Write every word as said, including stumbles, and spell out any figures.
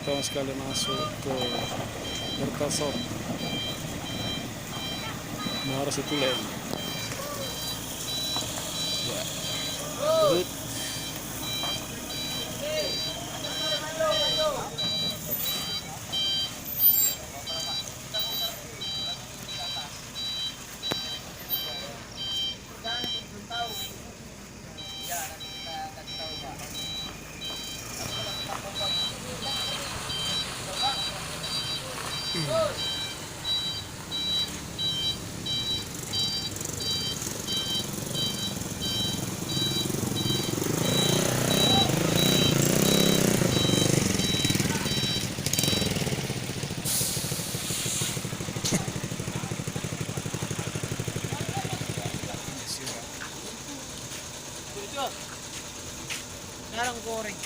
Pertama sekali masuk ke Berkasong, Muara Situlen. Ya. Good. Jarang goreng.